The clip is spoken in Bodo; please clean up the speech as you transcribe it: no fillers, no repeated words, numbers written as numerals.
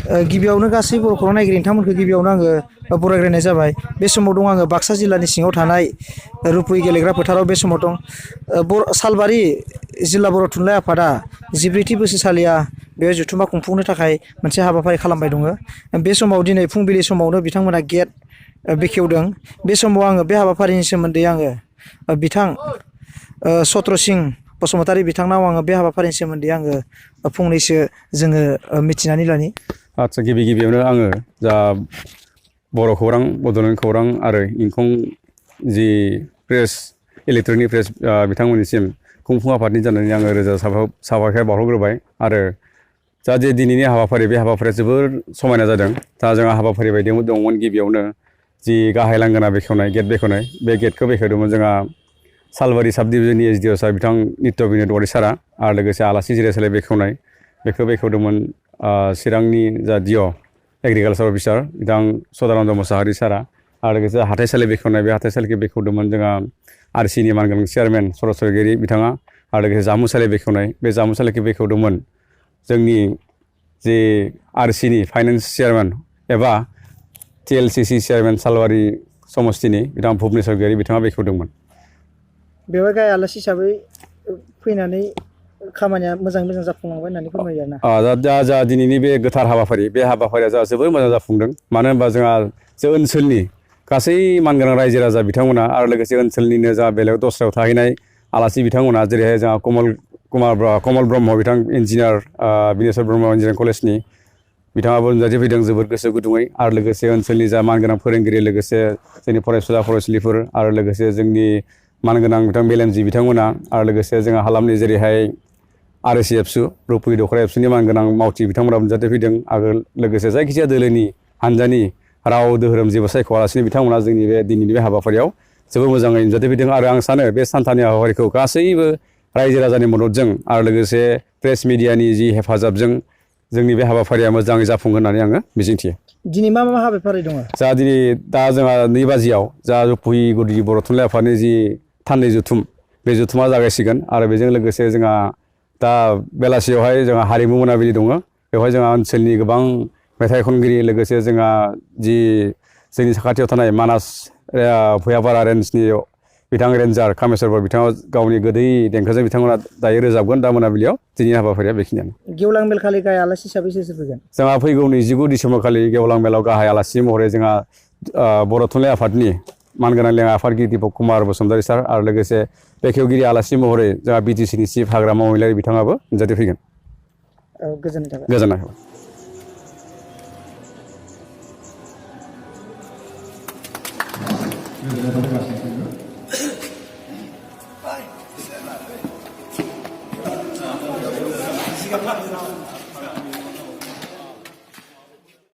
गिबियावनो गासै बर' खौरां नायगिरि नोंथांमोनखौ गिबियावनो आङो बरायग्रोनाय जाबाय बे समाव दं आङो बाक्सा जिल्लानि सिङाव थानाय रुपुय गेलेग्रा फोथाराव बे समाव दं सालबारि जिल्ला बर' थुनलाइ आफादा 14थि बोसोरसालिया बे जथुम्मा खुंफुंनो थाखाय मोनसे हाबाफारि खालामबाय दङ बे समाव दिनै फुंबिलि समावनो बिथांमोना गेट बेखेवदों बे समाव आङो बे हाबाफारिनि सोमोन्दै आङो बिथां सत्र सिं बसुमतारी बिथांनाव आङो बे हाबाफारिनि सोमोन्दै आङो फंनैसो जोङो मिथिनानै लानि आदसा गिबियावनो आङो जा बर' खौरां बड'लेण्ड खौरां आरो इंखं जि प्रेस इलेक्ट्रनिक प्रेस बिथांमोननिसिम खुंफुं आफादनि जानानै आङो रोजा साबायखर बावहरग्रोबाय आरो जा जे दिनैनि हाबाफारि बे हाबाफारिया जोबोर समायना जादों दा जोंहा हाबाफारि बायदियाव दंमोन गिबियावनो जि गाहाय लांगोना बेखेवनाय गेट बेखेवनाय बे गेटखौ बेखेवदोंमोन जोंहा सालबारि साब डिभिजननि एसडिअ सार बिथां नित्य बिन'द वारि सारा आरो लोगोसे आलासि जिरायसालि बेखेवनाय बेखौ बेखेवदोंमोन चिरांनि जा डिअ एग्रिकालसार अफिसार बिथां सदानन्द मोसाहारि सारा आरो लोगोसे हाथाइसालि बेखेवनाय बे हाथाइसालिखौ बेखेवदोंमोन जोंहा आरसिनि मानगोनां चेयारमेन सर' सरगिरि बिथाङा आरो लोगोसे जामुसालि बेखेवनाय बे जामुसालिखौ बेखेवदोंमोन जोंनि जे आरसिनि फाइनान्स चेयारमेन एबा टिएलसिसि चेयारमेन सालबारि समस्तिनि बिथां भुबनेश्वर गयारि बिथाङा बेखेवदोंमोन बेवहाय गाहाय आलासि हिसाबै फैनानै खामानिया मोजां जाफुंलांबाय होननानै फोरमायो आरोना जा दिनैनि बे गोथार हाबाफारि बे हाबाफारिया जोंहा जोबोर मोजां जाफुंदों मानो होनबा जोंहा जे ओनसोलनि गासै मानगोनां रायजो राजा बिथांमोना आरो लोगोसे ओनसोलनिनो जा बेलेग दस्रायाव थाहैनाय आलासि बिथांमोना जेरैहाय जोंहा कमल ब्रह्म बिथां इन्जिनियार बिनेश्वर ब्रह्म इन्जिनियारिं कलेजनि बिथाङाबो नुजाथिफैदों जोबोर गोसो गुदुङै आरो लोगोसे ओनसोलनि जा मानगोनां फोरोंगिरि लोगोसे जोंनि फरायसुला फरायसुलिफोर आरो लोगोसे जोंनि मानगोनां बिथां मेलेमजि बिथांमोना आरो लोगोसे जोंहा हालामनि जेरैहाय आरएसि एबसु रुपुय दखरा एबसुनि मानगोनां मावथि बिथांमोना नुजाथिफैदों आरो लोगोसे जायखिजाया दोलोनि हानजानि राव धोरोम जेबो सायख'आलासिनो बिथांमोना जोंनि बे दिनैनि बे हाबाफारियाव जोबोर मोजाङै नुजाथिफैदों आरो आं सानो बे सानथानि हाबाफारिखौ गासैबो रायजो राजानि मददजों आरो लोगोसे प्रेस मिडियानि जि हेफाजाबजों जोंनि बे हाबाफारिया मोजाङै जाफुंगोन होननानै आङो मिजिंथियो दिनै मा हाबाफारि दङ दा जोंहा 2 बाजियाव जा रुपुय गुदि बर' थुनलाइ आफादनि जि थान्दै जथुम बे जथुमा जागायसिगोन आरो बेजों लोगोसे जोंहा दा बेलासियावहाय जोंहा हारिमु मोनाबिलि दङ बेवहाय जोंहा ओनसोलनि गोबां मेथाइ खनगिरि लोगोसे जोंहा जि जोंनि साखाथियाव थानाय मानास भुयापारा रेन्जनि बिथां रेन्जार कामेश्वर बिथाङा गावनि गोदै देंखोजों बिथांमोना दायो रोजाबगोन दा मोनाबिलियाव दिनैनि हाबाफारिया बेखिनियानो गेवलां मेल खालि गाहाय आलासि हिसाबै सोर फैगोन जोंहा फैगौ 29 डिसेम्बर खालि गेवलां मेलाव गाहाय आलासि महरै जोंहा बर' थुनलाइ आफादनि मानगोनां लेङाइ आफादगिरि दीपक कुमार बसुमतारी सार आरो लोगोसे बेखेवगिरि आलासि महरै जोंहा बिटिसिनि चिफ हाग्रामा महिलारि बिथाङाबो नुजाथिफैगोन गोजोननाय थाबाय Siapa?